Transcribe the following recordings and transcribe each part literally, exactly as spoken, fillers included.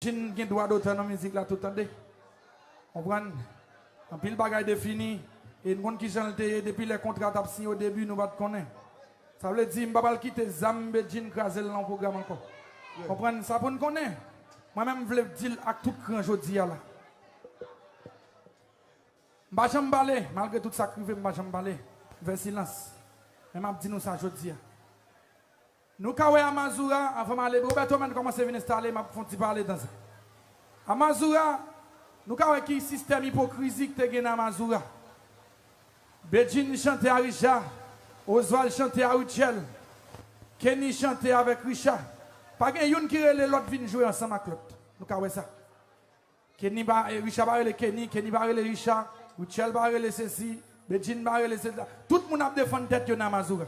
Bedjine gen dwa dotè nan mizik la tou, tande. Konprann? Anpil bagay defini, e n konn kijan l te ye depi lè kontra t ap siyen o debi, nou pa t konnen. Sa vle di, m pa pral kite zam Bedjine kraze l nan yon pwogram ankò. Konprann? Sa pou n konnen. Mwen menm, m vle di l ak tout kran jodi a la. M pa janm pale, malgre tout sa k rive, m pa janm pale. M fè silans. Men m ap di nou sa jodi a. Nou ka wè Amazura, anvan m ale, Roberto Mèn kòmanse vin enstale, m ap fè yon ti pale tan sa. Amazura, nou ka wè ki sistèm ipokrizi ki te gen nan Amazura. Bedjine chante a Richard, Oswald chante a Rutshelle, Kenny chante avèk Richard. Pa gen youn ki rele lòt vin jwe ansanm ak lòt. Nou ka wè sa. Kenny pa, eh, Richard pa rele Kenny, Kenny pa rele Richard, Rutshelle pa rele sesi, Bedjine pa rele sela. Tout moun ap defann tèt yo nan Amazura.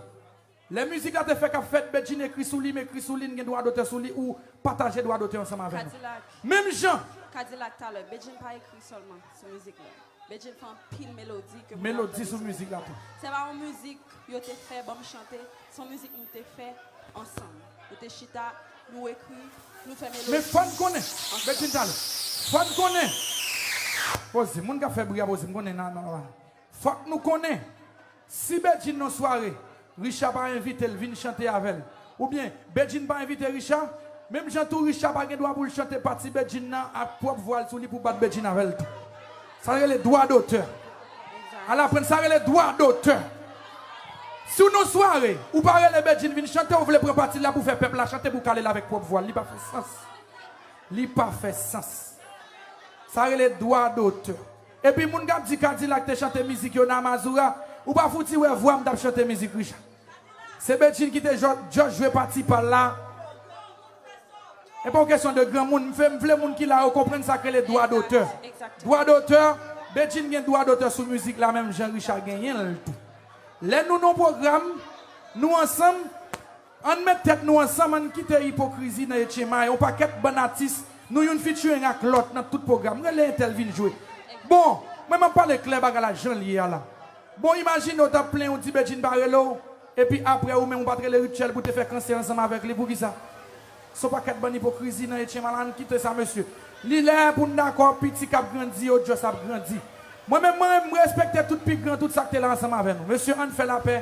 Lè mizik la te fèk ap fèt, Bedjine ekri sou li, m ekri sou li, n gen dwa dotè sou li, ou pataje dwa dotè ansanm avè nou. Kadilak. Menm jan. Kadilak talè, Bedjine pa ekri sèlman sou mizik la. Bedjine fè anpil melodi ke moun yo ap tande sou mizik la tou. Se pa yon mizik yo te fè, ban m chante, se yon mizik nou te fè ansanm. Nou te chita, nou ekri, nou fè melodi. Men fò n konnen, Bedjine talè. Fò n konnen. Poze, moun k ap fè bri a poze, m konnen nan, nan, nan. Fòk nou konnen, si Bedjine nan sware, Richard pa envite l vin chante avè l, oubyen Bedjine pa envite Richard, menm jan tou Richard pa gen dwa pou l chante pati Bedjine nan ak pwòp vwa l sou li pou bat Bedjine avè l tou. Sa rele dwa dotè. Al aprann sa rele dwa dotè. Si w nan sware, ou pa rele Bedjine vin chante, ou vle pran pati la pou fè pèp la chante pou kale l avèk pwòp vwa l. Li pa fè sans. Li pa fè sans. Sa rele dwa dotè. Epi moun k ap di Kadilak te chante mizik yo nan Amazura, ou pa fouti wè vwa m t ap chante mizik Richard. Se Bedjine ki te jò-, just jwe pati pa l la. E pa yon kesyon de granmoun. M fè, m vle moun ki la yo konprann sa k rele dwa dotè. Dwa dotè, Bedjine gen dwa dotè sou mizik la menm jan Richard genyen l tou. Lè nou nan pwogram, nou ansanm, ann met tèt nou ansanm, ann kite ipokrizi nan etchenmay. Yon pakèt bann atis, nou youn featuring ak lòt nan tout pwogram. Rele entèl vin jwe. Bon, mwen m ap pale klè bagay la jan l ye a la. Bon, imajine w t ap plenn ou di Bedjine pa rele w, epi apre ou menm ou pa t rele Rutshelle pou te fè kansè ansanm avèk li, poukisa? Se yon pakèt bann ipokrizi nan etchenmay la, ann kite sa, mesye. Li lè pou n dakò, piti k ap grandi yo, just ap grandi. Mwen menm, mwen, m respekte tout pi gran, tout sa k te la ansanm avè nou. Mesye, ann fè lapè,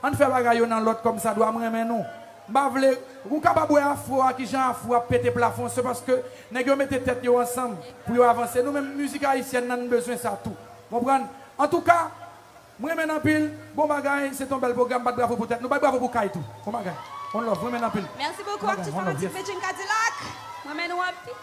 ann fè bagay yo nan lòd kòmsadwa, m renmen nou. M pa vle, ou kapab wè afro a, kijan afro ap pete plafon, se paske nèg yo mete tèt yo ansanm pou yo avanse. Nou menm, mizik ayisyèn nan, n bezwen sa tou. Konprann? Antouka, m renmen n anpil. Bon bagay, se t on bèl pwogram, bat bravo pou tèt nou. Bat bravo pou Kay tou. Bon bagay. One love, m renmen n anpil. Mèsi bokou ak tout fanatik Bedjine Kadilak. M renmen nou anpil.